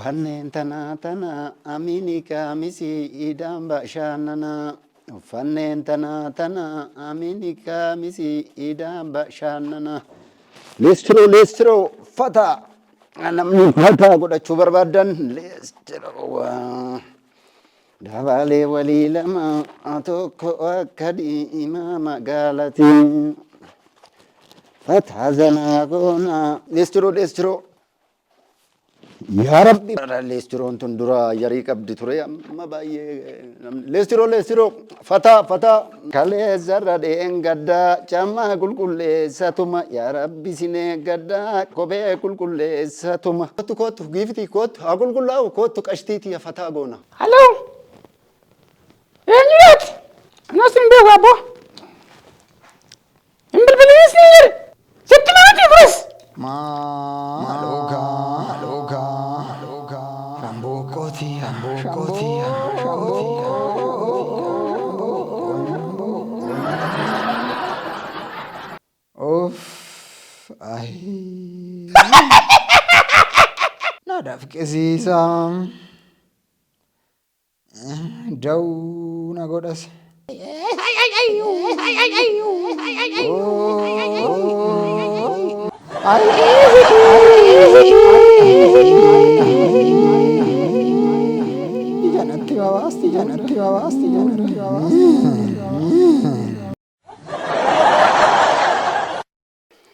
Uffanneen tanaa tana amini kaamisii idaan bashaannanaa. Uffanneen tanaa tana amini kaamisii idaan bashaannanaa. Leestiroo leestiroo uffata namni uffata godhachuu barbaaddan leestiroo. Dabalee walii lama tokko akka diimaa magaalati. Fataa zanaa goona. Leestiroo leestiroo. Yaa Rabbi leestiroon tun dura yarii qabdi ture amma baay'ee namni leestiroo leestiroo fataa fataa kaleessarra dheengaddaa caammaa qulqulleessatuma yaa Rabbi sin eeggaddaa kophee qulqulleessatuma. Kottu kottu giiftii kottu haa qulqullaa'u kottu qashtiitii fataa goona. Hello. Eenyuudhaati? Anas hin beeku abboo. Hin bilbilinis ni jedhe. Sitti namatti duras. Maaloo kaa maaloo kaa maaloo kaa shamboo kooti shamboo kooti Uff ayii na dafqisiisa daw na godhas. Ija natti babaasti, ija natti babaasti, ija natti babaasti.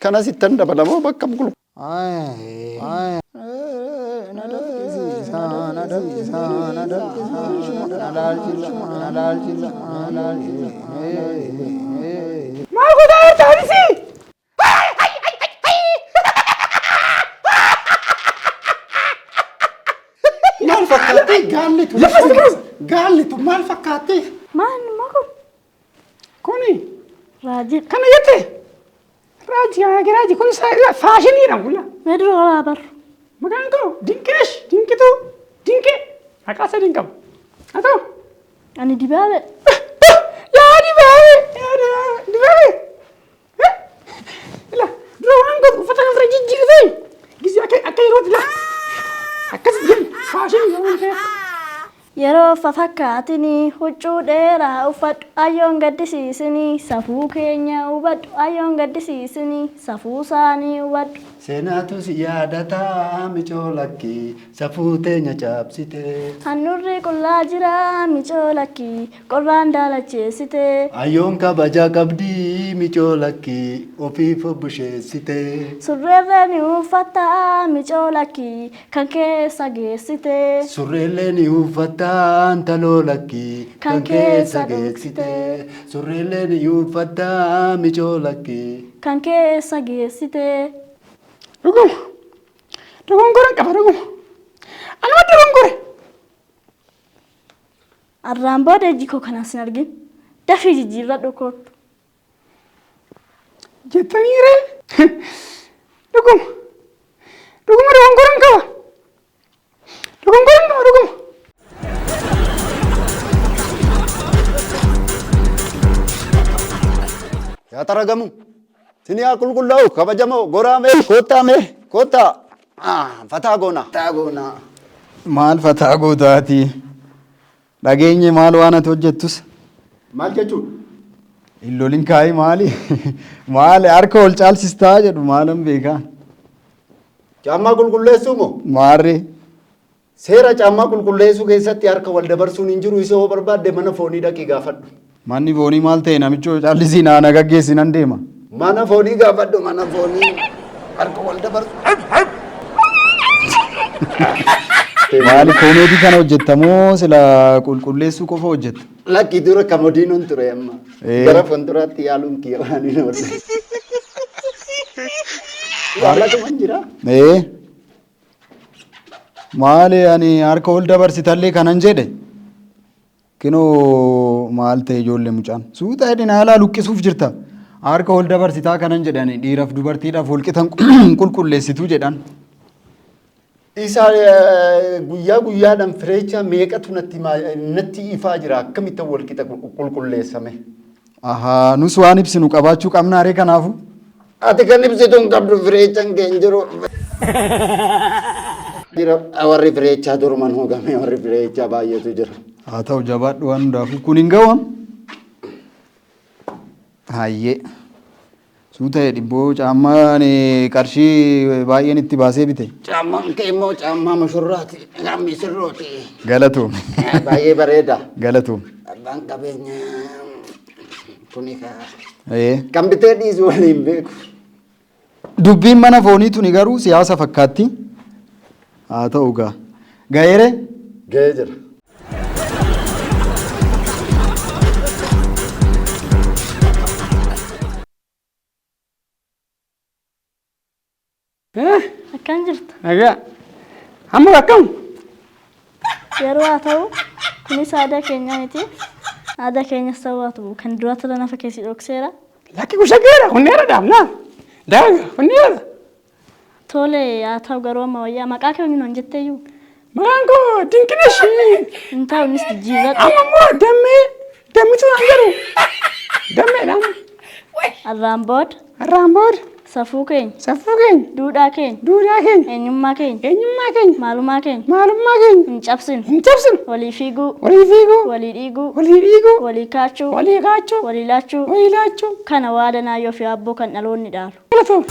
Kana sittan dabalamoo bakka qulqulluu. Na dafqisiisa, na dafqisiisa, na dafqisiisa, na laalchisa, na laalchisa, na laalchisa. Maal godhaa jirta Abisi? Maal fakkaatti gaalli tun? Gaalli tun maal fakkaatti? Maal immoo kun? Kuni Raajii. kana jette raajii raajii kun faashiniidha kun. Mee dura walaa barru. Maqaan koo Dinqinesh Dinqituu Dinqee maqaa sadiin qaba. Haa ta'u. Ani dibaabee. Yaa dibaabee yaa dibaabee dibaabee. Ila dura waan gootu uffata kan fira jijjiirtee gisee akka akka yerootti la akkas jennu faashinii waan ta'eef. Yeroo fafakkaatini huccuu dheeraa uffadhu ayyoon gaddisiisini safuu keenya hubadhu ayyoon gaddisiisini safuu saanii hubadhu. Seenaatu si yaadataa micoo lakkii safuu teenya cabsite. Handhuurri qullaa jira micoo lakkii qorraan daalacheessite. Ayyoon kabaja qabdii micoo lakkii ofiif busheessite. Surreerree ni uffatta micoo lakkii kan keessa geessite. Surreellee ni uffattaa intaloo lakkii Kan keessa geessite. Surreellee ni uffattaa micoo lakkii. Kan keessa geessite. Dhuguma. Dogongoran qaba dhuguma. Anuma dogongore. Arraan booda ijji koo kanaan sin argin. Dafii jijjiirradhu kottu. Jettanii ree? Dhuguma. Dhuguma dogongoran qaba. Dogongoran qaba dhuguma. Yaa taragamu. Sini haa qulqullaa'u kabajamoo goraa mee koottaa mee koottaa. Fataa goona. Fataa goona. Maal fataa gootaati? Dhageenye maal waan ati hojjettus? Maal jechuudha? Hin lolin kaa'i maali? Maali harka ol caalsistaa jedhu maalan beekaa? Caammaa qulqulleessuu moo? Maarree. Seera caammaa qulqulleessuu keessatti harka wal dabarsuun hin jiru. Isa yoo barbaadde mana foonii dhaqii gaafadhu. Manni foonii maal ta'e namichoo caallisii naa na gaggeessi nan deema. Mana foonii gaafadhu mana foonii harka wal dabarsu. Maali koomeedii kana hojjetta moo sila qulqulleessuu qofa hojjetta? Lakki dura kamodiinon ture amma. Gara fuulduraatti yaaluun kiyya waan hin oolle. Jaallatuma jira. Ee. Maali ani harka ol dabarsitallee kanan jedhe. Kinoo maal ta'e ijoollee mucaan. Suuta jedhi na alaa luqqisuuf jirta. Harka ol dabarsitaa kanan jedhe ani dhiiraaf dubartiidhaaf wal qixan qulqulleessitu jedhan. Isa guyyaa guyyaadhaan fireecha meeqatu natti natti ifaa jira akkamitti wal qixa qulqulleessame. Ahaa nus waan ibsinu qabaachuu qabnaa ree kanaafu. Ati kan ibsitu hin qabdu fireechan kee hin jiru. Jira warri fireechaa duruman hoogame warri fireechaa baay'eetu jira. Haa ta'u jabaadhu waan hundaafuu kun hin ga'u. Hayyee. Suuta dhibboo caammaan qarshii baay'een itti baasee bite. Caammaan kee immoo caammaa mushurraati. Caammi sirrooti. Galatoom. Baay'ee bareeda. Galatoom. Abbaan qabeenyaa kuni kaa. Ee. Kan bitee dhiisu waliin beeku. Dubbiin mana foonii tuni garuu siyaasa fakkaatti. Haa ta'u gaa. Ga'eere? Ga'ee jira. Akkam jirta? Nagaa. Amma akkam? Yeroo haa ta'u kunis aadaa keenya miti. Aadaa keenyas ta'uu haa ta'u kan dura ture nafa keessi dhokseera. Lakki kun shaggeera kun dheeraadha amna. Daaga kun dheeraadha. Tole haa ta'u garuu amma wayyaa maqaa kee eenyu naan jetteeyyuu. Maqaan koo Dinqinesh. Hin ta'u innis jijjiirradhu. Amma immoo dammee dammituu naan jedhu. Dammeedha. Har'aan booda Har'aan booda safuu keenya, safuu keenya, duudhaa keenya, duudhaa keenya, eenyummaa keenya, eenyummaa keenya, maalummaa keenya maalummaa keenya hin cabsinu. hin cabsinu. Walii fiiguu, Walii fiiguu, walii dhiiguu, walii dhiiguu, walii kaachuu, walii kaachuu, walii laachuu walii laachuu. kana waadaa naayyoo fi aabboo kan dhaloonni dhaalu. Galatoom.